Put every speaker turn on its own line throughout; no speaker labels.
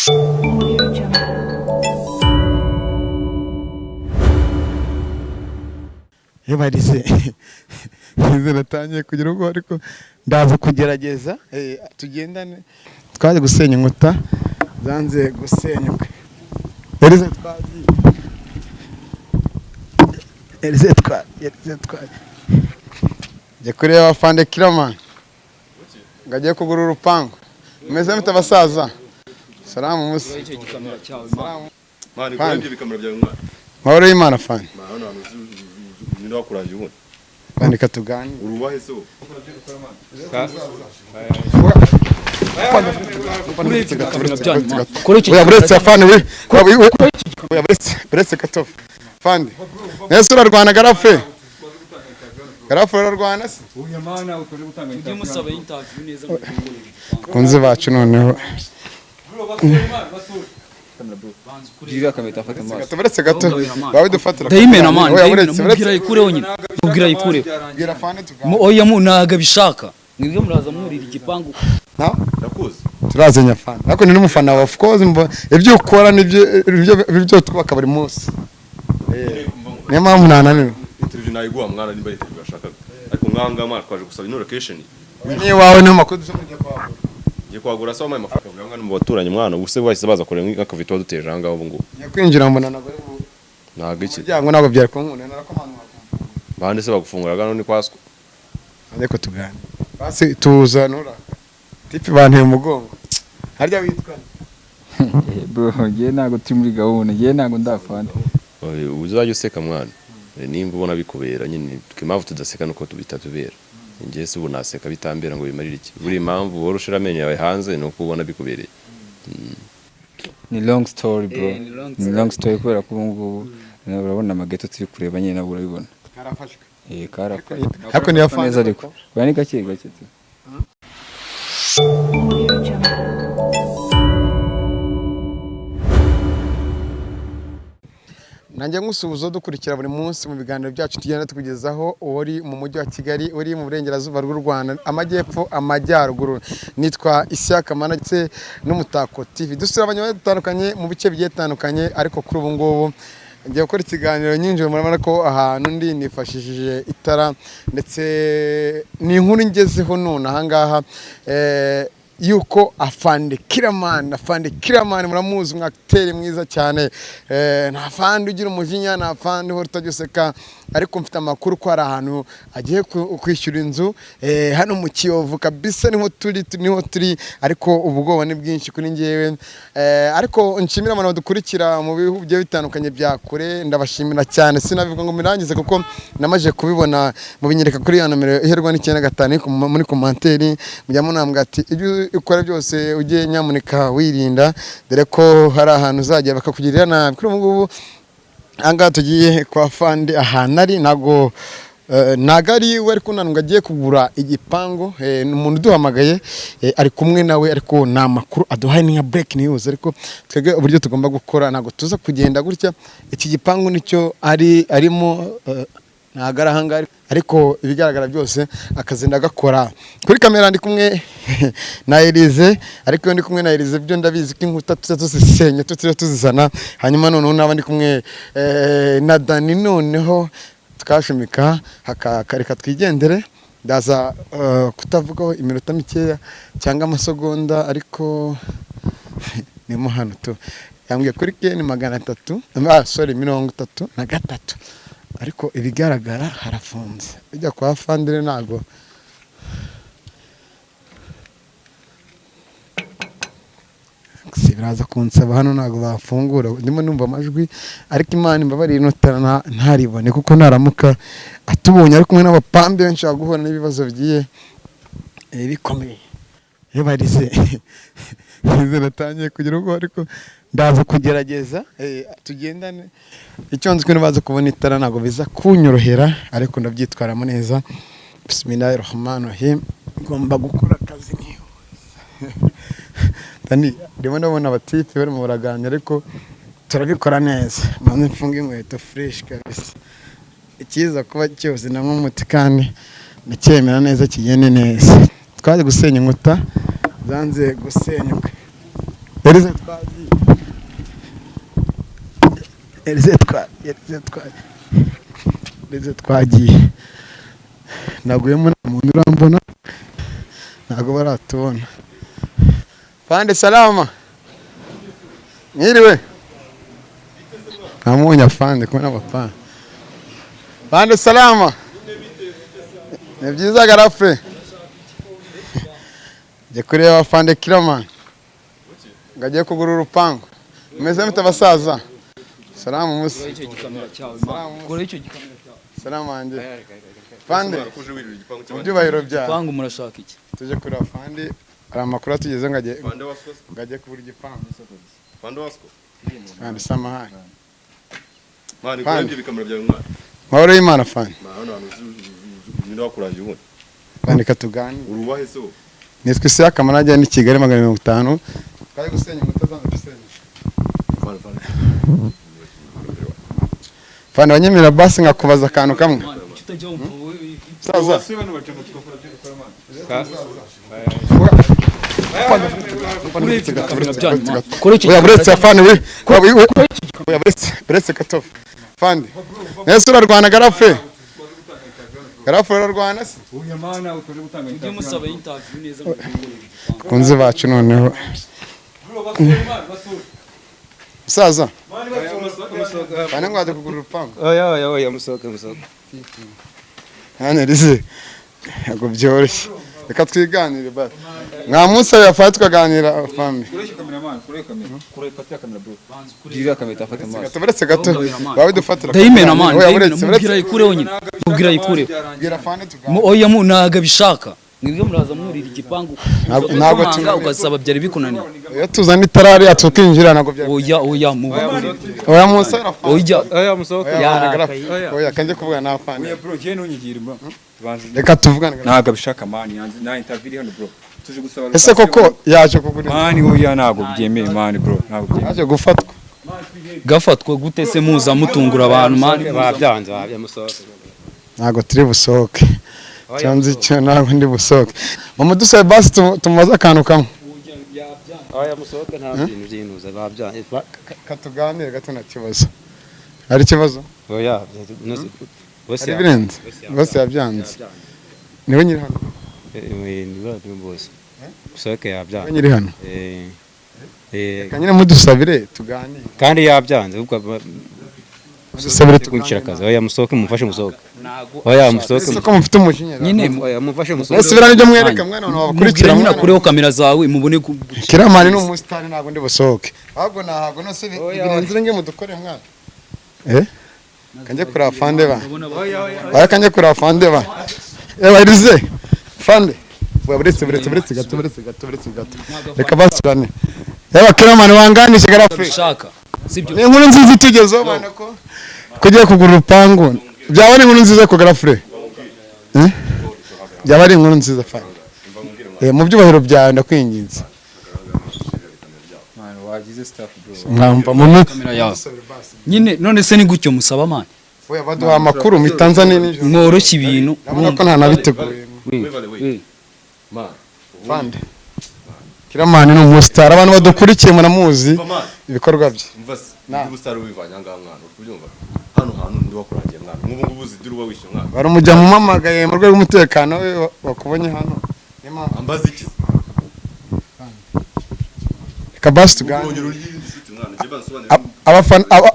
Audio Jungle.
Iyo barize izi natangiye kugira ubwoba, ariko ndaza kugerageza tugendane. Twaje gusenya inkuta zanze gusenyuka. Elize, twagiye. Elize, twagiye. Elize, twagiye. Njye kureba afande Kiramani ngo agiye kugura urupangu. Mumeze mute abasaza? Salamu musa.
Mani.
Fine.
Kuri ibyo bikamera byawe, mwana.
Mahoro y'Imana, fande.
Mwana, hano hantu ninde wakurangiye ubundi?
Bandika tuganire.
Urubahe se wowe?
Oya, buretse afande we, oya, buretse, buretse gato afande. Nese urarwana garafe? Garafe, urarwana se?
Ujye musaba interview neza mu
Kunzi bacu noneho. Gato, buretse gato, wawe dufatira.
Ndayimena man.
Oya,
Ndayimena.
buretse,
Mubwira
buretse.
ayikureho nyine, mubwira ayikureho.
Bwira afande tuganire.
Oya, mu ntago abishaka. Mwebwe muraza mwurira igipangu.
Na?
Ndakuzi.
Turazenya afande, ariko ni n'umufana wa, of course, ibyo ukora nibyo ibyo twubaka buri munsi. Niyo mpamvu ntananiwe.
Interview nayiguha mwana, nimba ari interview washakaga, ariko mwanga mwana, twaje gusaba ino location.
Niyo wawe niyo makuru dusoma kwagura.
Ngiye kwagura se? Wampaye amafaranga mwana mu baturanyi mwana, ubu se bahise baza kureba nk'akavitu waduteje aha ngaha ubu ngubu.
Ngiye kwinjira mbona ntabwo ari
Ntabwo iki
muryango, ntabwo byari kunkunda narakomanga.
Bande se bagufunguraga none kwaswa?
Ariko tuganire basi, tuzanura tipi banteye umugongo. Harya witwa?
Bro, njye ntabwo turi muri gahunda, njye ntabwo ndafana.
Oya, uzajya useka mwana. Nimba ubona bikubera nyine, twe impamvu tudaseka nuko bitatubera. Njye se ubu naseka bitambera ngo bimarire iki? Buri impamvu wari ushira amenyo yawe hanze ni uko ubona bikubereye.
Ni long story, bro.
Ni long.
Ni long story kubera ko ubu ngubu nawe urabona amageto turi kureba nyine, nawe urabibona.
Karafashwe.
Eh, karafashwe.
Ariko niyo afande.
Neza, ariko oya, ni gake gake tu.
Audio Jungle.
Nanjye nkusuhuza dukurikira buri munsi mu biganiro byacu tugenda tukugezaho, uri mu mujyi wa Kigali, uri mu burengerazuba bw'u Rwanda, amajyepfo, amajyaruguru. Nitwa Ishyaka Mana ndetse n'Umutako TV. Dusura abanyarwanda dutandukanye mu bice bigiye bitandukanye, ariko kuri ubu ngubu ngiye gukora ikiganiro nyinjira. Murabona ko ahantu ndi nifashishije itara, ndetse ni inkuru ngezeho none ahangaha yuko afande Kiramani, afande Kiramani muramuzi, umwakiteri mwiza cyane, nta fande ugira umujinya, nta fande uhora utajya useka, ariko mfite amakuru ko hari ahantu agiye kwishyura inzu hano mu Kiyovu kabisa. Niho turi, niho turi, ariko ubwoba ni bwinshi kuri njyewe. Ariko nshimira abantu badukurikira mu bihugu bigiye bitandukanye bya kure, ndabashimira cyane. Sinabivuga ngo mirangize kuko namaze kubibona mubinyereka kuri ya nomero iherwa n'95 muri commentaire, mujya munambwa ati ibyo ukora byose ujye nyamuneka wirinda, dore ko hari ahantu uzajya bakakugirira nabi. Kuri ubu ngubu ahangaha tugiye kwa fande, ahantu ari ntabwo ntago ari we, ariko ntabwo agiye kugura igipangu. Ni umuntu uduhamagaye, ari kumwe nawe, ariko nta makuru aduhaye, ni nka break news. Ariko twebwe uburyo tugomba gukora, ntabwo tuza kugenda gutya. Iki gipangu nicyo ari arimo, ntabwo ari ahangaha, ariko ibigaragara byose akazi ndagakora. Kuri kamera ndi kumwe na Elise, ariko iyo ndi kumwe na Elise byo ndabizi ko inkuta tuza tuzisenya, tutiriwe tuzizana. Hanyuma noneho naba ndi kumwe na Dani, noneho tukashumika reka twigendere. Ndaza kutavugaho iminota mikeya cyangwa amasegonda, ariko nimo hano tu yambwiye kuri keni 300, ah sorry, 33, ariko ibigaragara harafunze. Ujya kwa fandire ntago si biraza kunsaba hano, ntago bafungura. Ndimo numva amajwi, ariko Imana imbabarire inota ntaribone, kuko naramuka atubonye ari kumwe n'abapambe benshi guhura n'ibibazo bigiye bikomeye. Iyo barize izi natangiye kugira ubwoba, ariko ndaza kugerageza tugendane. Icyo nzi ko nibaza kubona itara ntabwo biza kunyorohera, ariko ndabyitwaramo neza. Bismillahi rahmani rahim. Ngomba gukora akazi nihuse. Dani, ndimo ndabona abatipe barimo baraganira, ariko turabikora neza. Manze mfunge inkweto fresh kabisa, ikiza kuba cyose nanywa umuti kandi ndacyemera neza kigende neza. Twaje gusenya inkuta zanze gusenyuka. Elize, twagiye. Elize twagiye, Elize twagiye, Elize twagiye. Naguyemo, nta muntu urambona, ntabwo baratubona. Pande, salama, mwiriwe. Namubonye afande kumwe n'abapande. Pande, salama. Ni byiza garafure. Njye kureba afande Kiramani ngo agiye kugura urupangu. Mumeze mute abasaza? Salamu musa.
Icyo gikamera cyawe man, kora icyo gikamera cyawe.
Salamu wanjye. Fande, mu byubahiro byawe.
Igipangu murashaka iki?
Tujye kureba afande, hari amakuru atugezeho ngo agiye kugura igipangu. Fande, samahani.
Mani.
Fande.
Kora ibyo bikamera byawe mwana.
Mahoro y'Imana, fande.
Hano hantu uzi wakurangiye ubundi.
Fande, katuganire.
Urubahe se wowe?
Nitwa Isiyaka Manajya, ni Kigali 250. Twari gusenya inkuta zanze gusenya.
Fande, fande.
Fande, wanyemera basi nkakubaza akantu kamwe?
Man, kuki utajya wumva wowe?
Saza.
Kuri icyo gikamera byanyu man, kora icyo
Oya, buretse
gikamera.
afande we. Oya, buretse, buretse gato. Fande. Nese urarwana garafe? Garafe, urarwana se?
Uyu mana utaje gutanga
Ujye musaba interview neza mu gipangu.
Kunzi bacu noneho. Musaza. Fande ngo aje kugura urupangu.
Oya, oya, oya, musohoke, musohoke.
Hano rize. Ntabwo byoroshye. Reka twiganire basi. Mwa munsi yafa tukaganira fami.
Kuresha cameraman, kuresha kamera, kuresha patira kamera bro. Gira kamera itafata amaso.
Gato, buretse gato. Wawe dufatira.
Ndayimena man.
Oya,
Ndayimena.
buretse,
Mubwira
buretse.
ayikureho nyine, mubwira ayikureho.
Bwira fande tuganire.
Oya, mu ntabwo abishaka. Mwebwe muraza mwurira igipangu.
Ntabwo
uza
tunaniwe.
ugasaba byari bikunaniye.
Iyo tuzana itara hariya tukinjira ntabwo byari.
Oya, oya, mubikore.
Oya, munsi arafana.
Oya.
Oya, musohoke.
Oya, oya, kanjye kuvugana na afande.
Oya bro, giye ntunyigire bro. Tubanze.
Reka tuvugane.
Ntabwo abishaka man, yanze na interview iri hano bro. Tuje gusaba.
Ese koko yaje kugura inzu?
Man, oya, ntabwo byemeye man bro, ntabwo byemeye.
Yaje gufatwa.
Gafatwa gute se muza mutungura abantu man?
Babyanze, babyamusohoke.
Ntabwo turi busohoke. Cyanze icyo, ntabwo ndi busohoke. Mama, dusabe basi tumubaze akantu kamwe.
Oya, musohoke, nta bintu by'intuza babyanze.
Katuganire gato, nta kibazo. Hari ikibazo?
Oya, bose.
Hari ibirenze? Bose yabyanze. Niwe nyiri hano.
Ni bose, musohoke,
Niwe
yabyanze.
nyiri hano.
Eh, eh.
Reka nyine mudusabire tuganire.
Kandi yabyanze ubwo
Mudusabire
kwinjira
tuganire.
Akazi, oya, musohoke, mumufashe musohoke. Oya, musohoke.
Ese ko mufite umujinya?
Nyine
Oya, mumufashe musohoke.
Ese biriya nibyo mwereka mwana wawe
mubwira
bakurikira
nyine
mwana?
akureho kamera zawe mubone
Kiramani ni umusitari, ntabwo ndi busohoke. Ahubwo ntabwo nose birenze nge mudukore mwana. Eh? Kanjye kuri afande ba. Oya, kanjye kuri afande ba. Ewa Elize. Fande. Oya, buretse, buretse, buretse gato, buretse gato, buretse gato. Reka basurane. Ewa Kiramani, wanganishe garafe.
Abishaka sibyo.
Ni inkuru nziza itugezeho bana ko kugiye kugura urupangu. Byaba ari inkuru nziza ku garafure. Eh? Byaba ari inkuru nziza, fande. Eh, mu byubahiro byawe ndakwinginze.
Man, wagize staff bro.
Mwamva mu
Kamera yawe nyine, none se ni gutyo musaba man?
Oya, baduha amakuru mu Tanzania nijoro.
Mworoshye ibintu.
Ndabona ko nta nabiteguye. Fande. Kiramani ni umusitari, abantu badukurikiye muramuzi ibikorwa bye.
Umva se, niba usitari wivanye ahangaha mwana, uri kubyumva? Hano hantu ndi wakurangiye mwana, nk'ubu ngubu uzi uba wishyuye mwana.
Bari umujya mumamagaye mu rwego rw'umutekano we wakubonye hano. Niyo mpamvu.
Ambaza iki?
Reka basi tuganire.
Urongera urye ibindi shuti mwana, njye bansobanurire.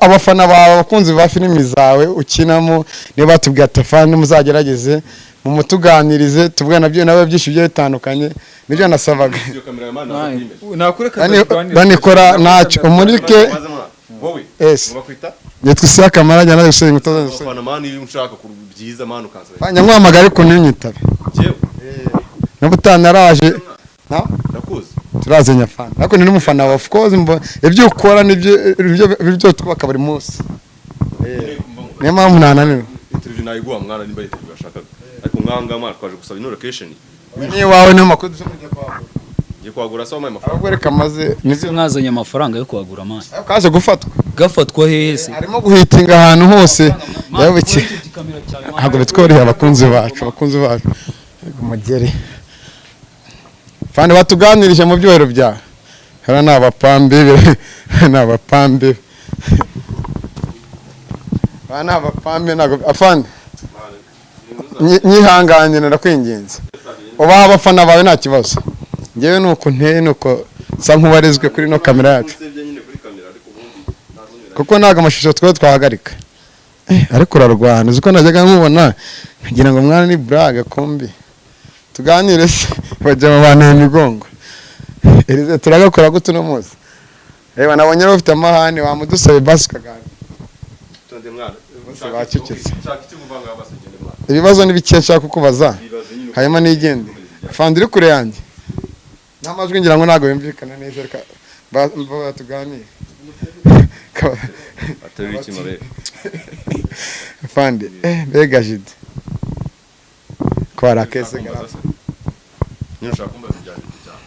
Abafana bawe, abakunzi ba filimi zawe ukinamo, niyo batubwiye ati afande muzagerageze mumutuganirize, tuvugane nabyo nabo byinshi bigiye bitandukanye, nibyo nasabaga.
Iyo kamera ya mwana ntabwo uyimena.
Nakure
Banikora ntacyo umurike.
Maze mwana, wowe
Ese.
bakwita?
Nitwa Isaka Marajya nawe gusenga utazaza.
Abafana mwana, iyo unshaka ku byiza mwana ukansaba.
Nyamwamagara ariko ntunyitabe.
Njyewe
Niba utanaraje na
ndakuzi.
Turazenya fana, ariko ni n'umufana wa, of course ibyo ukora nibyo ibyo twubaka buri munsi, niyo mpamvu ntananiwe.
Interview nayiguha mwana, nimba ari interview washakaga, ariko nk'aha mwana twaje gusaba ino location.
Niyo wawe niyo makuru dusoma kwagura.
Ngiye kwagura se wampaye amafaranga?
Ahubwo reka maze nibyo.
Mwazanye amafaranga yo kuhagura man?
Kaje gufatwa.
Gafatwa hehe se?
Arimo guhitinga ahantu hose yabuke. Ntabwo bitworoheye abakunzi bacu, abakunzi bacu. Yego, mugere fani batuganirije mu byubahiro byawe. Hariya ni abapambe, ni abapambe. Ba ni abapambe, ntabwo afande. Nyihanganye, ndakwinginze, ubaha abafana bawe, nta kibazo. Ngewe nuko nteye, nuko nsa nk'uwarezwe kuri ino kamera yacu, kuko ntabwo amashusho twe twahagarika. Ariko urarwana, uzi ko najyaga nkubona nkagira ngo mwana ni blague, kumbi tuganire se bajya mu bantu imigongo. Elize, turagakora gute uno munsi? Reba, nabonye rero ufite amahane, wamudusabe basi ukaganira. Bose bacecetse. Ibibazo ni bike nshaka kukubaza, hanyuma nigende. Fanda uri kure yanjye n'amajwi, ngira ngo ntabwo yumvikana neza. Reka tuganire.
Aterura iki mabe?
Fande, mbega jide ko hari akese garapfa.
Nyine ushaka kumbaza ibya jide cyane.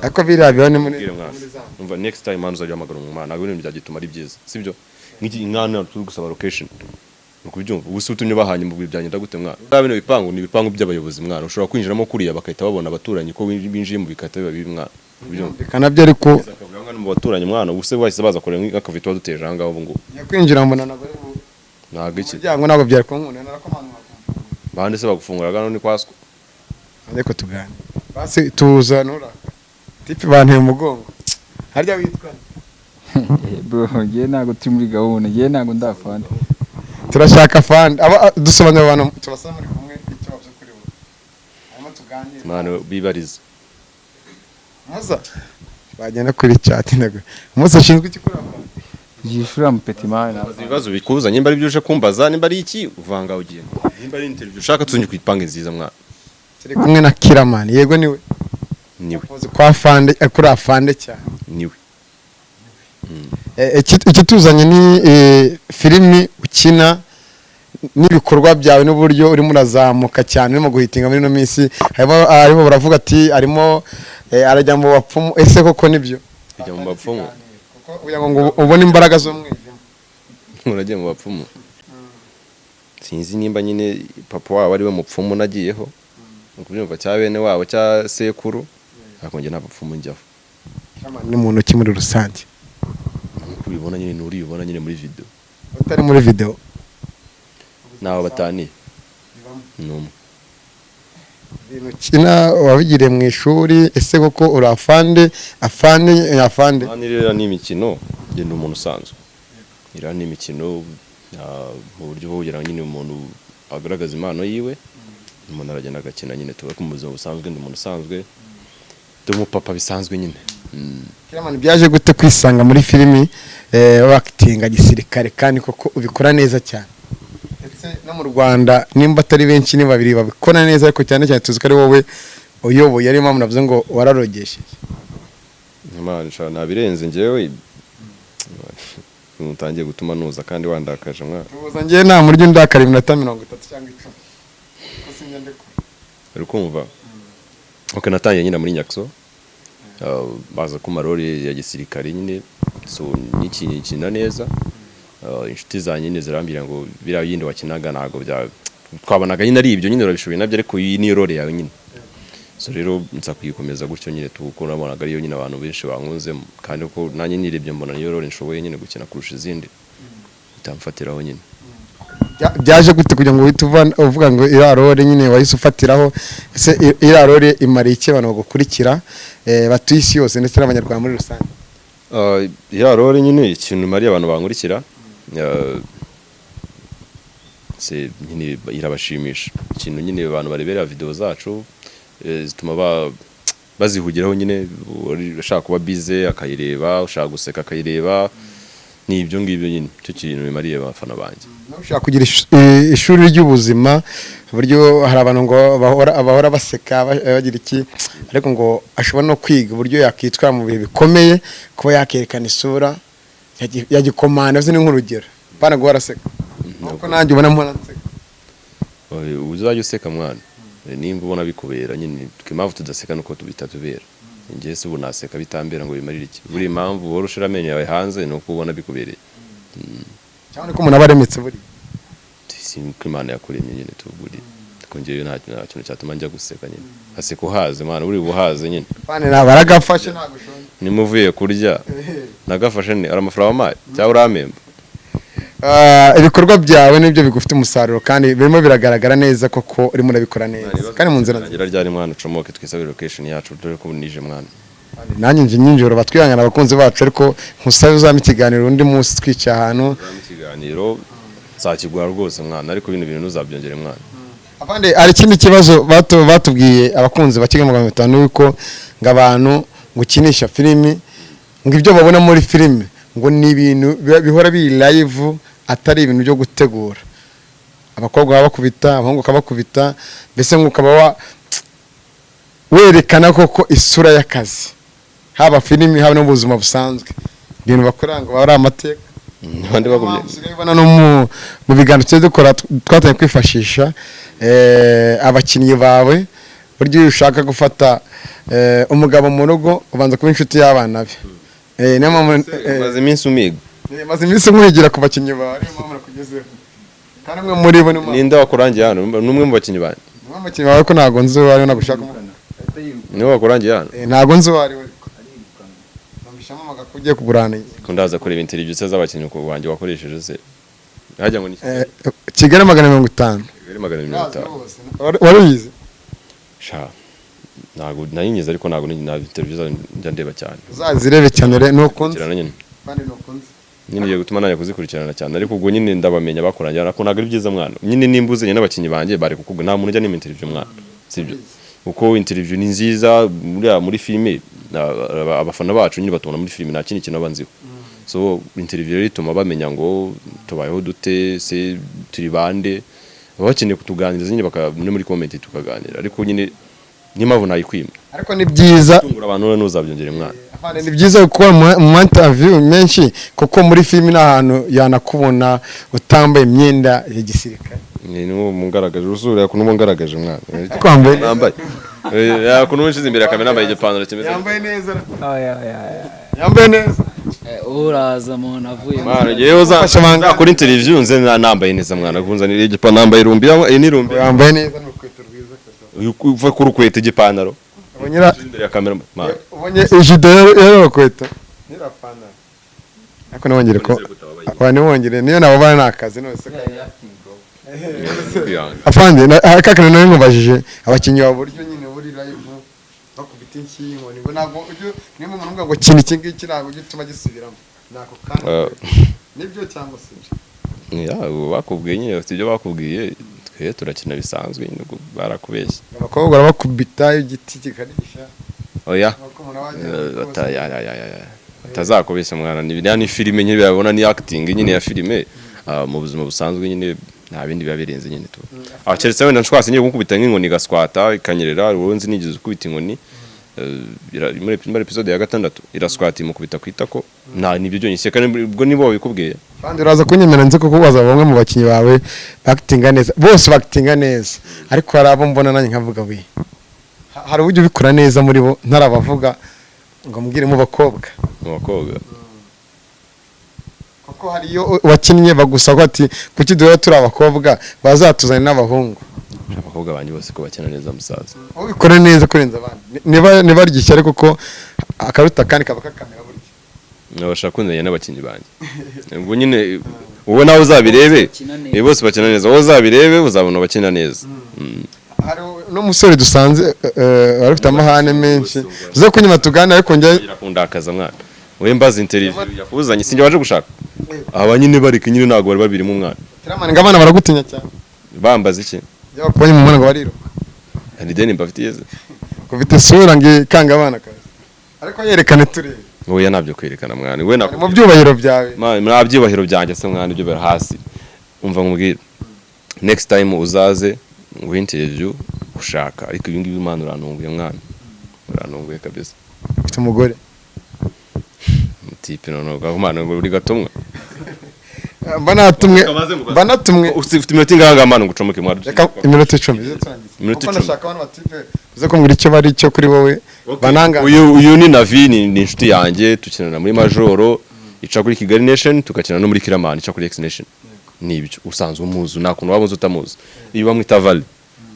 Ariko biriya biba ni muri
Mbwire mwana.
muri za
Umva, next time hano uzajya uhamagara umwana, ntabwo ibintu bya gituma ari byiza, sibyo? Nk'iki mwana turi gusaba location, uri kubyumva? Ubu se utumye bahanye mu byagenda gute mwana? Bwa bino bipangu ni ibipangu by'abayobozi mwana, ushobora kwinjiramo kuriya bagahita babona abaturanyi ko binjiye mu bikahita biba bibi mwana, ubyumva?
Byumvikana byo, ariko
Akavuga ngo mu baturanyi mwana, ubu se bahise baza kureba nk'akavuyo tuba duteje aha ngaha ubu ngubu.
Nyakwinjira mbona ntabwo ari
Ntabwo iki
umuryango, ntabwo byari kunkunda, narakomanga.
Bande se bagufungura hano ni kwaswa.
Ariko tuganire basi, tuza nturaka tipi banteye umugongo. Harya witwa?
Bro, ngewe ntabwo turi muri gahunda, ngewe ntabwo ndafana.
Turashaka fandi aba dusobanurira abantu tubasaba muri kumwe icyo bavuze kuri bo, hanyuma tuganire.
Mwana, bibariza.
Muza bagenda kuri chat, ndago umunsi ashinzwe iki kuri afande?
Yishura mupeti mani.
Ibibazo bikuza, nimba ari byo uje kumbaza, nimba ari iki uvanga ugenda, nimba ari interview ushaka, tuzunye kuyipange nziza mwana.
Turi kumwe na Killaman, yego niwe.
Niwe.
Muzi kwa fande, kuri afande cyane.
Niwe.
Ikituzanye ni filimi ukina n'ibikorwa byawe n'uburyo urimo urazamuka cyane, urimo guhitinga muri ino minsi. Harimo baravuga ati arimo arajya mu bapfumu. Ese koko nibyo?
Kujya mu bapfumu?
Kuko kugira ngo ubone imbaraga z'umwijima.
Uragiye mu bapfumu, sinzi nimba nyine papa wabo ari we mupfumu nagiyeho, ni ukubyumva, cya bene wabo, cya sekuru, ariko njye nta bapfumu njyaho.
Killaman ni muntu ki muri rusange?
Nkuko ubibona nyine, nuribona nyine muri video.
Utari muri video?
Ntaho bataniye, ni umwe.
Ibintu ukina wabigiriye mu ishuri? Ese koko uri afande, afande afande?
Hano rero ni imikino, njye ndi umuntu usanzwe. Iriya ni imikino, mu buryo bwo kugira ngo nyine umuntu agaragaze impano yiwe, umuntu aragenda agakina nyine. Tuba mu buzima busanzwe, ndi umuntu usanzwe, ndi umupapa bisanzwe nyine.
Killaman, byaje gute kwisanga muri filimi wakitinga gisirikare, kandi koko ubikora neza cyane? Ndetse no mu Rwanda nimba atari benshi ni babiri babikora neza, ariko cyane cyane tuzi ko ari wowe uyoboye, ariyo mpamvu navuze ngo wararogesheje.
Imana ishobora nabirenze njyewe, utangiye gutuma nuza kandi wandakaje mwana.
Tubuza, njyewe nta muryo ndakara iminota 30 cyangwa 10, kuko sinjya ndekura.
Uri kumva? Ok, natangiye nyine muri Nyakso. Baza ku marori ya gisirikare nyine, so nikina neza. Inshuti zanjye nyine zirambwira ngo biriya yindi wakinaga ntabwo bya twabonaga nyine ari ibyo nyine, urabishoboye nabyo, ariko iyi niyo role yawe nyine. So rero nza kuyikomeza gutyo nyine, kuko nabonaga ariyo nyine abantu benshi bankunzemo, kandi ko nanjye nirebye mbona niyo role nshoboye nyine gukina kurusha izindi, itamfatiraho nyine.
Byaje gute kugira ngo uhite uvuga ngo iriya role nyine wahise ufatiraho? Ese iriya role imariye iki abantu bagukurikira, batuye isi yose ndetse n'Abanyarwanda muri rusange?
Iriya role nyine ikintu imariye abantu bankurikira, se nyine irabashimisha. Ikintu nyine abantu barebera video zacu, zituma bazihugiraho nyine. Ushaka kuba bize akayireba, ushaka guseka akayireba, ni ibyo ngibyo nyine, icyo kintu bimariye abafana banjye.
Nawe ushaka kugira ishuri ry'ubuzima, uburyo hari abantu ngo bahora baseka, bagira iki, ariko ngo ashobora no kwiga uburyo yakwitwara mu bihe bikomeye, kuba yakerekana isura ya gikomanda ni nk'urugero, bana guhora aseka nkuko nanjye ubona mpora nseka.
Uzajya useka mwana, nimba ubona bikubera nyine. Twe impamvu tudaseka nuko bitatubera. Njye se ubu naseka bitambera ngo bimarire iki? Buri impamvu uhora ushira amenyo yawe hanze ni uko ubona bikubereye.
Cyangwa ko umuntu aba aremetse buriya.
Si uko Imana yakuremye nyine tuburi, ariko njyewe nta kintu cyatuma njya guseka nyine. Aseka uhaze mwana, uri buhaze nyine.
Fane ntabwo aragafashe, ntabwo ushonje.
Nimba uvuye kurya nagafashe, ni ari amafaranga wampaye cyangwa urampemba?
Ibikorwa byawe nibyo bigufite umusaruro kandi birimo biragaragara neza koko urimo urabikora neza kandi mu nzira nziza.
Ngira ryari mwana, ucomoke twisabire location yacu, dore ko nije mwana.
Nanjye nje nyinjoro batwihangana abakunzi bacu, ariko nkusabe uzampa ikiganiro undi munsi twicaye ahantu.
Ikiganiro nzakiguha rwose mwana, ariko bino bintu ntuzabyongere mwana.
Abandi hari ikindi kibazo batubwiye abakunzi ba Kigali 500, yuko ngo abantu gukinisha filimi, ngo ibyo babona muri filimi ngo ni ibintu bihora biri live, atari ibintu byo gutegura. Abakobwa baba bakubita, abahungu bakabakubita, mbese ngo ukaba werekana koko isura y'akazi, haba filimi haba no mu buzima busanzwe, ibintu bakora ngo baba ari amateka.
Abandi bakubye.
Usigaye ubona no mu biganiro tujya dukora, twatangiye kwifashisha abakinnyi bawe. Burya iyo ushaka gufata umugabo mu rugo, ubanza kuba inshuti y'abana be. Niyo mpamvu
Maze iminsi umiga.
Maze iminsi nkwigira ku bakinnyi bawe, niyo mpamvu nakugezeho, kandi umwe muri bo ni
Ninde wakurangiye hano? N'umwe mu bakinnyi banjye.
Umwe mu bakinnyi bawe, ko ntabwo nzi uwo ari we, ntabwo ushaka kumubona.
Niwe wakurangiye hano?
Ntabwo nzi uwo ari we, numvise ampamagara ko ugiye kugurana.
Ko ndaza kureba interview se z'abakinnyi ku banjye wakoresheje se, hajya ngo ni
Kigali 550.
Kigali 250.
Wari uyizi?
Sha, ntabwo nayinyize, ariko ntabwo na interview zayo njya ndeba cyane.
Uzazirebe cyane rero nukunze.
Kurikirana nyine.
Kandi nukunze.
Nyine ugiye gutuma nanjye kuzikurikirana cyane, ariko ubwo nyine ndabamenya bakurangira, ariko ntabwo ari byiza mwana. Nyine nimba uzanye n'abakinnyi banjye bari kukubwira, nta muntu ujya nima interview mwana, sibyo? Kuko interview ni nziza muri filime, abafana bacu nyine batubona muri filime, nta kindi kintu baba nziho. So interview rero ituma bamenya ngo tubayeho dute se, turi bande, baba bakeneye kutuganiriza nyine, muri comment tukaganira, ariko nyine niyo mpamvu nayikwima.
Ariko ni byiza.
Tungura abantu rero, ntuzabyongere mwana.
Afande, ni byiza gukora mu interview menshi, kuko muri filimi ni ahantu yanakubona utambaye imyenda ya gisirikare.
Ni n'uwo mungaragaje usura kuno mungaragaje mwana.
Ariko wambaye neza.
Nambaye kuno nshize imbere ya kamera nambaye igipantaro kimeze.
Yambaye neza.
Oya, oya, oya.
Yambaye neza.
Uraza umuntu avuye
Mwana, ngewe
Ufashe amanga.
uzakora interview nze nambaye neza mwana, kunzanira igipantaro nambaye irumbi, iyi ni irumbi.
Yambaye neza n'urukweto rwiza kabisa.
Uva ku rukweta igipantaro
Ubonye
imbere ya kamera mwana.
Ubonye ijido y'urukweto n'irapantaro, ariko ntiwongere ko wa ntiwongere niyo nababara ni akazi nose.
Kwihangana.
Afande, kakane nawe nkubajije abakinnyi bawe uburyo nyine buri live bakubita inshyi, inkoni, ngo ntabwo ujya niba umuntu uvuga ngo kina iki ngiki, ntabwo ujya utuma gisubiramo nako kandi. Nibyo cyangwa si byo?
Ya, ubu bakubwiye nyine bafite ibyo bakubwiye, twe turakina bisanzwe nyine, ubwo barakubeshye.
Abakobwa barabakubita igiti kikarisha.
Oya.
Nk'uko umuntu aba agiye
Ya, ya, ya, ya, ya. Batazakubeshya mwana, ni biriya ni filime nyine, birabona ni acting nyine ya filime. Mu buzima busanzwe nyine nta bindi biba birenze nyine tu. Keretse wenda nshwase ngiye gukubita nk'inkoni igaswata ikanyerera, wowe nzi nigeze ukubita inkoni, muri episode ya gatandatu iraswata imukubita ku itako, nta nibyo byonyine seka ubwo nibo babikubwiye.
Kandi uraza kunyemera, nzi kuko waza bamwe mu bakinnyi bawe bakitinga neza, bose bakitinga neza, ariko hari abo mbona nanjye nkavuga we, hari uburyo ubikora neza muri bo, ntarabavuga ngo mbwire mu bakobwa.
Mu bakobwa?
Kuko hari iyo wakinnye bagusaba ati kuki duhora turi abakobwa, bazatuzane n'abahungu.
Abakobwa banjye bose ko bakina neza musaza.
Ubikora neza kurenza abandi, niba ryishya, ariko ko akaruta kandi kaba kakamera burya.
Nabasha kunzanya n'abakinnyi banjye, ubwo nyine wowe nawe uzabirebe.
Bakina neza.
Bose bakina neza, wowe uzabirebe uzabona bakina neza.
Hari n'umusore dusanze wari ufite amahane menshi, uze kunyuma tuganire, ariko njye
Irakundakaza mwana, wowe mbaza interview yakuzanye, sinjye waje gushaka aba nyine, bareka nyine ntabwo bari babirimo umwana.
Kiramani, ngo abana baragutinya cyane.
Bambaza iki?
Iyo bakubonye mu mwana ngo bariruka.
Hari ideni mbafitiye se?
Ufite isura ngo ikanga abana kabisa, ariko yerekane turebe.
Oya, ntabyo kwerekana mwana, we
Ari mu byubahiro byawe.
Nta byubahiro byanjye se mwana, ibyo biri hasi. Umva nkubwire, next time uzaze nguhe interview ushaka, ariko ibi ngibi mwana urantunguye, mwana urantunguye kabisa.
Ufite umugore?
Mutipe noneho gaho mwana, ngo uri gatumwa.
Mba natumwe, mba natumwe.
Ufite iminota ingahe ngaha mwana ngo ucomoke mwana?
Reka iminota 10 ize turangize.
Iminota
Kuko
10.
ndashaka abantu batipe uze kumbwira icyo bari cyo kuri wowe bananga.
Uyu ni Navi, ni inshuti yanjye, tukinana muri Majoro ica kuri Kigali Nation, tukakina no muri Kiramani ica kuri X Nation. Nibyo usanzwe umuzi, nta kuntu waba uzi utamuzi. Iyo bamwita Vale,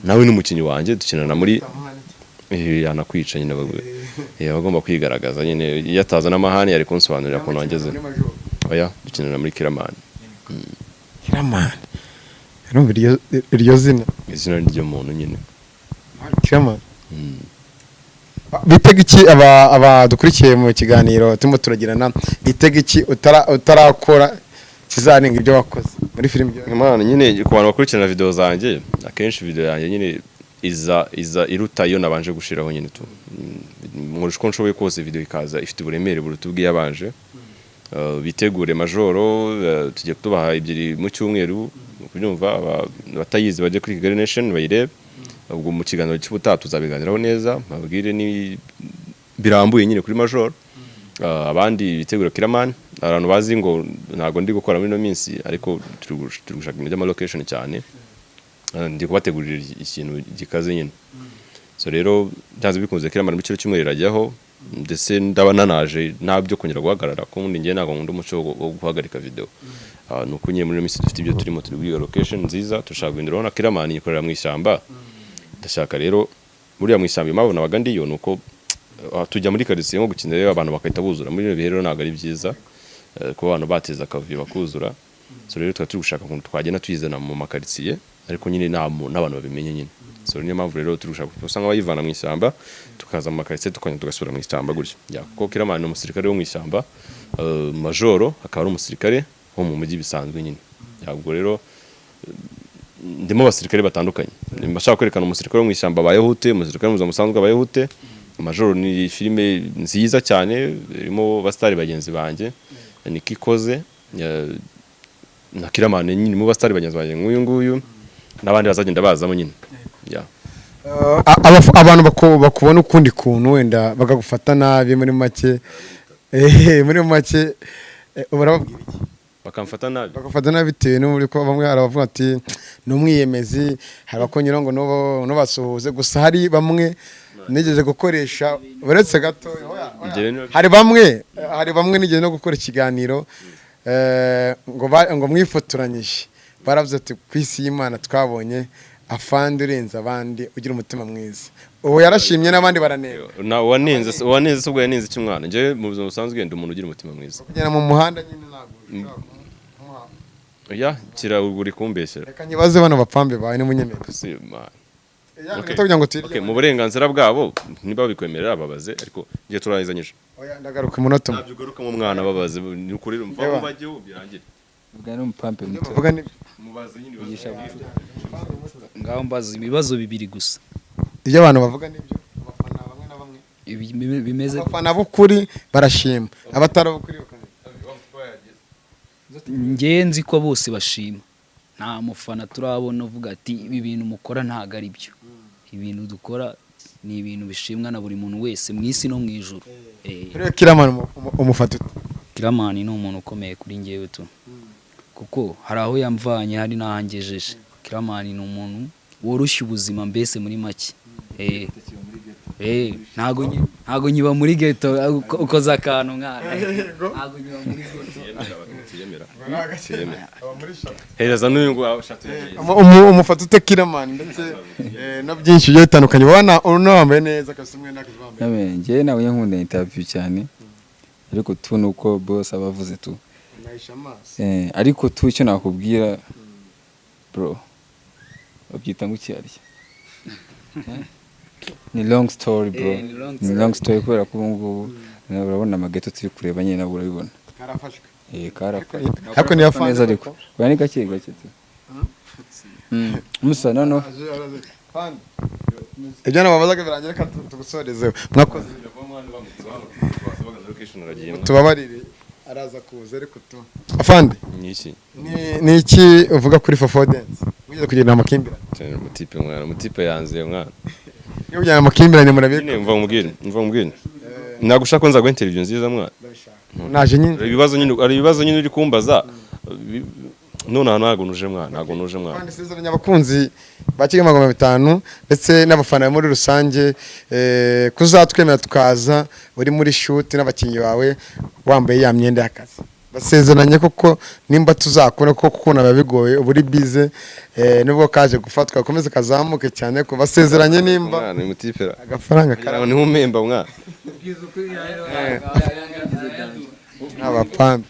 nawe ni umukinnyi wanjye, dukinana muri yanakwica nyine, bagomba kwigaragaza nyine, iyo ataza n'amahane yari kunsobanurira ukuntu wangeze. Oya, dukinana muri Kiramani.
Killaman, urumva iryo zina?
Izina ry'umuntu nyine.
Killaman. Bitega iki aba dukurikiye mu kiganiro turimo turagirana? Bitega iki utarakora kizarenga ibyo wakoze muri filime?
Imana nyine, ku bantu bakurikirana video zanjye, akenshi video yanjye nyine iza iruta iyo nabanje gushiraho nyine tu. Nkoresha uko nshoboye kose, video ikaza ifite uburemere buruta ubw'iyabanje. Bitegure Majoro, tugiye kutubaha 2 mu cyumweru, kubyumva abatayizi bajye kuri Kigali Nation bayirebe. Ubwo mu kiganiro cy'ubutaha tuzabiganiraho neza, babwire ni birambuye nyine kuri Majoro. Abandi bitegura Killaman. Abantu bazi ngo ntago ndi gukora muri ino minsi, ariko turi gushaka ibintu by'ama location cyane. Ndi kubategurira ikintu gikaze nyine. So rero byanze bikunze Killaman mu kiro cyumweru irajyaho, ndetse ndaba nanaje nta byo kongera guhagarara, kuko ubundi njye ntabwo nkunda umuco wo guhagarika video. Ni uko nyine muri ino minsi dufite ibyo turimo, turi guhiga location nziza, turashaka guhindura. Urabona Killaman ikorera mu ishyamba, ndashaka rero buriya mu ishyamba, impamvu nabaga ndiyo ni uko tujya muri karitsiye nko gukina, rero abantu bagahita buzura. Muri bino bihe rero ntabwo ari byiza kuba abantu bateza akavuyo bakuzura. So rero tukaba turi gushaka ukuntu twagenda tuyizana mu makaritsiye, ariko nyine nta n'abantu babimenye nyine. So niyo mpamvu rero turi gushaka usanga bayivana mu ishyamba, tukaza mu makaritsiye, tukongera tugasubira mu ishyamba gutyo. Ya, kuko Killaman ni umusirikare wo mu ishyamba, Majoro akaba ari umusirikare wo mu mujyi bisanzwe nyine. Ya, ubwo rero ndimo abasirikare batandukanye, mbashaka kwerekana umusirikare wo mu ishyamba abayeho ute, umusirikare mu buzima busanzwe abayeho ute. Majoro ni filime nziza cyane irimo abasitari bagenzi banjye, niko ikoze, na Killaman nyine mu basitari bagenzi banjye nk'uyu nguyu n'abandi bazagenda bazamo nyine. Ya.
Abantu bakubona ukundi kuntu, wenda bakagufata nabi, muri make, urababwira iki?
Bakamfata nabi?
Bagafata nabi bitewe n'uburyo ko bamwe hari abavuga ati ni umwiyemezi, hari abakongeraho ngo ntubasuhuze gusa. Hari bamwe nigeze gukoresha, uretse gato, oya, oya.
Njyewe niba-
Hari bamwe nigeze no gukora ikiganiro, ngo mwifotoranyije, baravuze ati ku isi y'Imana twabonye afande urenze abandi, ugira umutima mwiza. Ubu yarashimye n'abandi baraneba.
Na uwanenze se ubwo yanenze iki mwana? Njyewe mu buzima busanzwe ndi umuntu ugira umutima mwiza.
Kugenda mu muhanda nyine ntabwo ushobora kumuha.
Ya, kira uri kumbeshyera.
Reka nyibaze bano bapambe bawe n'umunyemera.
Si, man.
Ya,
Okay.
kugira ngo tuyirye.
Okay, mu burenganzira bwabo niba babikwemerera babaze, ariko ngiye turangizanyije.
Oya, ndagaruka umunota umwe.
Ntabyo ugarukamo mwana, babaze ni ukuri mva
Eba.
bajyeho birangire.
Ubwo ni umupampe muto.
Bavuga ni
Mubaze nyine.
Ngaho mbaza ibibazo bibiri gusa.
Ibyo abantu bavuga nibyo, abafana bamwe na bamwe.
Ibi bimeze
Abafana b'ukuri barashima, abatari ab'ukuri bakaneka.
Njye nzi ko bose bashima, nta mufana turabona uvuga ati ibi bintu mukora ntabwo ari byo. Ibintu dukora ni ibintu bishimwa na buri muntu wese mu isi no mu ijuru.
Rero Killaman umufata ute?
Killaman ni umuntu ukomeye kuri njyewe tu, kuko hari aho yamvanye, hari n'aho angejeje. Killaman ni umuntu woroshya ubuzima mbese muri make. Ntago nyiba muri ghetto, ukoze akantu mwana, ntago nyiba muri ghetto.
Hereza n'uyu nguyu ushatse.
Umufata ute Killaman, ndetse no byinshi bigiye bitandukanye? Ubona unambaye neza kabisa, umwenda w'akazi wambaye.
Yabe, njyewe nawe nkunda interview cyane, ariko tu nuko boss aba avuze tu.
Nahisha amaso.
Ariko tu icyo nakubwira bro, babyita ngo iki arya? Ni long story bro.
Ni long
Ni long story, kubera ko ubu ngubu nawe urabona amageto turi kureba nyine, nawe urabibona.
Karafashwe.
Karafashwe.
Ariko niyo afande.
Neza, ariko oya, ni gake gake tu. Musa noneho.
Ibyo nababazaga birangira, reka tugusorezeho. Mwakoze, tubabarire, araza kuza, ariko tu afande.
Ni iki?
Ni iki uvuga kuri Fofo Dance? Wigeze kugirana amakimbirane?
Umutipe mwana, umutipe yanze mwana.
Iyo kugirana amakimbirane murabizi.
Nyine mva mubwire, ntabwo ushaka ko nzaguha interview nziza mwana.
Naje nyine.
Hari ibibazo nyine uri kumbaza none aha, ntabwo nuje mwana, ntabwo nuje mwana.
Kandi isezeranya abakunzi ba Kigali 500 ndetse n'abafana muri rusange, kuzatwemera tukaza uri muri shoot n'abakinnyi bawe, wambaye ya myenda y'akazi. Basezeranye koko nimba tuzakubona, kuko kukubona biba bigoye, uba uri bize, nubwo kaje gufatwa gakomeze kazamuke cyane, ko basezeranye nimba
Mwana ni mutipe
agafaranga
kara ntiwumemba mwana.
N'abapambe.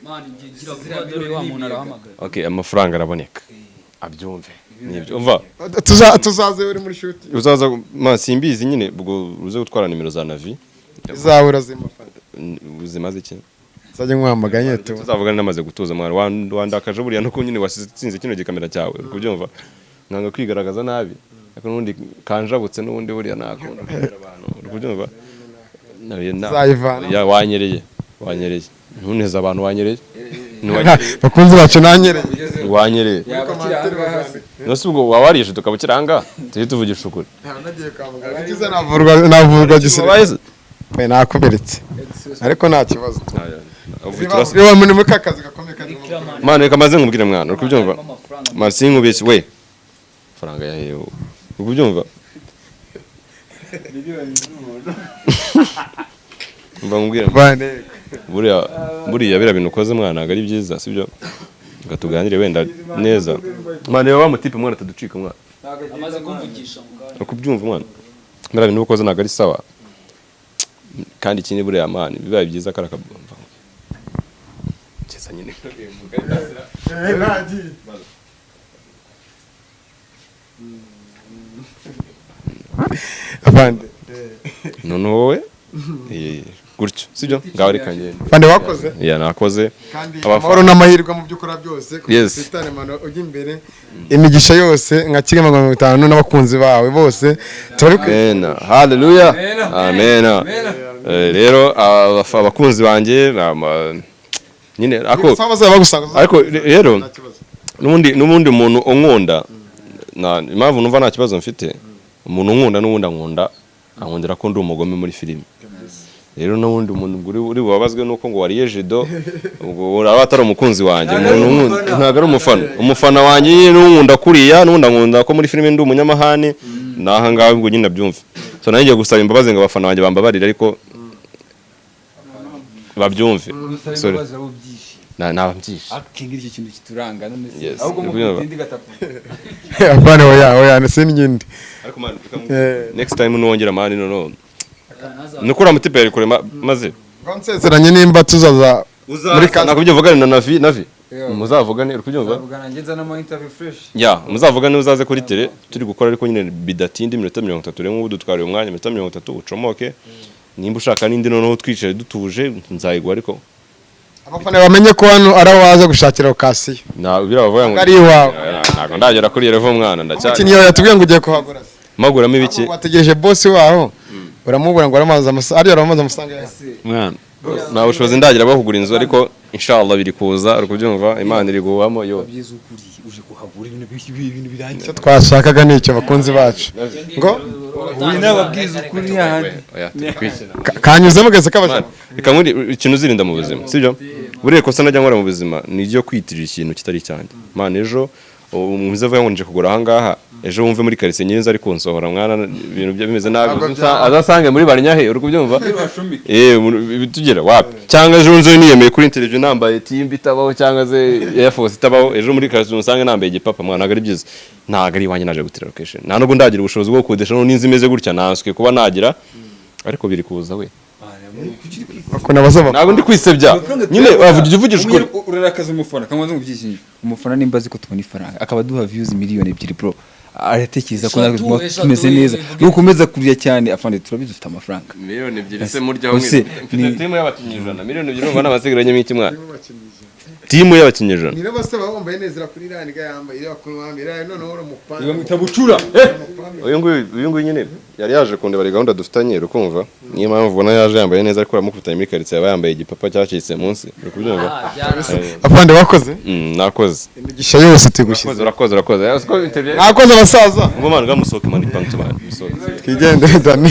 Man, Gira vuba, dore wa muntu arahamagara.
Okay, amafaranga araboneka, abyumve nibyo umva.
Tuzaze uri muri shoot.
Uzaza ma simbizi nyine, ubwo uze gutwara nimero za Navi.
Izawe urazimafata.
Zimaze iki?
Nzajya nkuhamagara nyine tu.
Tuzavugana namaze gutuza, mwana. Wandakaje buriya nuko nyine wasitsinze kino gikamera cyawe, uri kubyumva, nanga kwigaragaza nabi, ariko n'ubundi kanjabutse, n'ubundi buriya nakunda kubwira abantu, uri kubyumva.
Tuzayivana.
Ya, wanyereye, wanyereye, ntuneze abantu, wanyereye. Ntiwanyereye.
Bakunzi bacu, nanyereye.
Wanyereye.
Yaba akiri ahangaha se?
Nose ubwo waba warishe tukaba ukiri ahangaha, tujye tuvugisha ukuri.
Nagiye kwa muganga, icyiza navurwa gisirikare.
Wabaye se?
Nakomeretse ariko nta kibazo.
Ubu turasa-
Niba muri ka kazi gakomeye kandi
Mwana, reka maze nkubwire, mwana, uri kubyumva?
Harimo amafaranga.
Mwana, sinkubeshye we, faranga ya hehe? Uri kubyumva? Mva nkubwire,
Bane.
Buriya biriya bintu ukoze, mwana, ntabwo ari byiza, sibyo? Reka tuganire wenda neza, mwana. Reba wa mutipe, mwana, ataducika, mwana.
Amaze kumvugisha mu kanya.
Uri kubyumva, mwana? Biriya bintu ukoze ntabwo ari sawa. Kandi ikindi, buriya mwana, bibaye byiza kari akabumva keza nyine.
Nagiye. Afande.
None wowe gutyo sibyo? Ngaho reka ngende.
Afande, wakoze.
Ya, nakoze.
Kandi amahoro n'amahirwe mu byo ukora byose.
Yes.
Twitane mano ujya imbere, imigisha yose nka kimwe 500 n'abakunzi bawe bose turi
Amen. Hallelujah. Amen. Rero abakunzi banjye nyine ako
saba bazaba bagusanga.
Ariko rero
Nta kibazo.
n'ubundi umuntu unkunda na impamvu numva nta kibazo mfite, umuntu unkunda n'ubundi ankunda, ankundira ko ndi umugome muri filime. Rero n'ubundi umuntu uri bubabazwe nuko ngo wariye jido, ubwo uraba atari umukunzi wanjye. Umuntu unkunda ntabwo ari umufana. Umufana wanjye nyine n'unkunda kuriya, n'ubundi ankunda ko muri filime ndi umunyamahane, naha ngaha ubwo nyine abyumva. So nanjye ngiye gusaba imbabazi ngo abafana banjye bambabarire, ariko babyumve.
Usaba
Sorry.
imbabazi abo byishimo.
Naba mbyishe.
Acting nicyo kintu kituranga none se?
Yes,
Ahubwo
ndikubyumva.
mukutindi gatatu.
Afande, oya oya, sinigindi.
Ariko man, next time nuwongera, man, no nukura mutipe yari kure maze
Nsezeranye nimba tuzaza muri kazi.
nakubyo vugane na Navi.
Yeah.
Muzavugane, uri kubyumva?
Tuzavugana, njye nzanamo interview fresh.
Ya, muzavugane, uzaze kuri tele turi gukora, ariko nyine bidatinda, iminota 30. Rero nk'ubu dutwariye umwanya, iminota 30 ucomoke. Nimba ushaka n'indi noneho twicaye dutuje nzayigwa, ariko
Abafana bamenye ko hano ari aho waza gushakira occasion.
Na birabavuga ngo
Ari iwawe.
Ntabwo ndagera kuri level, mwana, ndacyari.
Umukinnyi yawe yatubwiye ngo ugiye kuhagura se.
Maguramo ibiki?
Wategereje boss waho uramubura ngo aramaze amasaha, ariyo aramaze amafaranga yawe.
Mwana, nta bushobozi ndagira bwo kugura inzu, ariko inshallah biri kuza, uri kubyumva? Imana iri guhamo yo.
Byiza ukuri uje kuhagura ibintu birangiye.
Icyo twashakaga ni icyo, bakunzi bacu, ngo
Uyu nababwiza ukuri ahandi.
Oya, turi kwikina.
Kanyuzemo gese kabasha.
Reka nkuri ikintu uzirinda mu buzima, sibyo? Buriya ikosa najya nkora mu buzima ni iryo kwitirira ikintu kitari icyanjye, mwana. Ejo umuze avuga ngo nje kugura ahangaha, ejo wumve muri karitsiye nyine ari kunsohora, mwana, ibintu bye bimeze nabi, azasange muri barinyahe, uri kubyumva? Bitugera wapi? Cyangwa ejo nzo niyemeye kuri interview nambaye timba itabaho, cyangwa se Air Force itabaho, ejo muri karitsiye usange nambaye igipapa, mwana. Ntabwo ari byiza, ntabwo ari iwanjye naje gutira location, nta nubwo ndagira ubushobozi bwo gukodesha n'inzu imeze gutya, nanswe kuba nagira, ariko biri kuza we.
Bakunda abasaba.
Ntabwo ndi kwisebya nyine, wavuga uvugisha ukuri.
Urarakaza umufana kamaze ngubyishimiye. Umufana nimba azi ko tubona ifaranga, akaba aduha views 2 miliyoni bro, aratekereza ko natwe
Eshatu,
tuba
eshatu,
tumeze neza.
ivuge.
Nukomeza kurya cyane, afande, turabizi ufite amafaranga.
2 miliyoni se muryaho?
Ese,
Mfite timu y'abakinnyi 100, 1 miliyoni urumva n'abasigaranye iki, mwana? Timu y'abakinnyi 100.
Ni bose baba neza kuri iriya niga yambaye iriya kuri wambaye iriya, noneho uri umupanga.
Bamwita bucura.
Uyu nguyu nyine yari yaje kundeba, ari gahunda dufitanye, uri kumva? Niyo mpamvu ubona yaje yambaye neza, ariko uramukubitanye muri karitsiye aba yambaye igipapa cyacitse munsi, uri kubyumva?
Afande, wakoze.
Nakoze.
Imigisha yose tugushyize.
Urakoze, urakoze, urakoze. Uko interview-
Mwakoze abasaza.
Ngo mwana, ngamusohoke mani pantu mani musohoke.
Twigendere dani.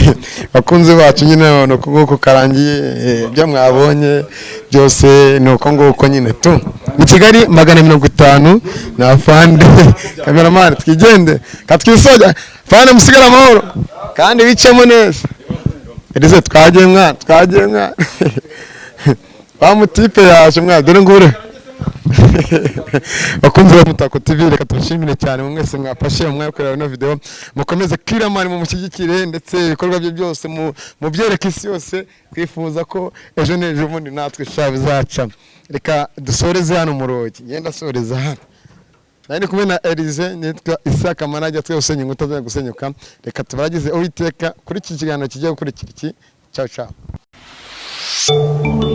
Bakunzi bacu nyine, ni uko nguko karangiye. Ibyo mwabonye byose ni uko nguko nyine tu ni Kigali 500 na afande kameramani. Twigende katwisoja fande, musigare amahoro kandi bicemo neza. Elize, twagiye mwana, twagiye mwana. Wa mutipe yaje mwana, dore ngure. Bakunzi ba Mutako TV, reka tubashimire cyane mu mwese mwafashe umwanya wo kureba ino video. Mukomeze Killaman mumushyigikire, ndetse ibikorwa bye byose mubyereke isi yose. Twifuza ko ejo n'ejo bundi natwe sha bizaca. Reka dusoreze hano mu rugi, ngenda asoreza hano. Nari ndi kumwe na Elize, nitwa Isaka Manajya, twe usenya inkuta zari gusenyuka. Reka tubaragize Uwiteka kuri iki kiganiro kigiye gukurikira iki. Ciao ciao.
Audio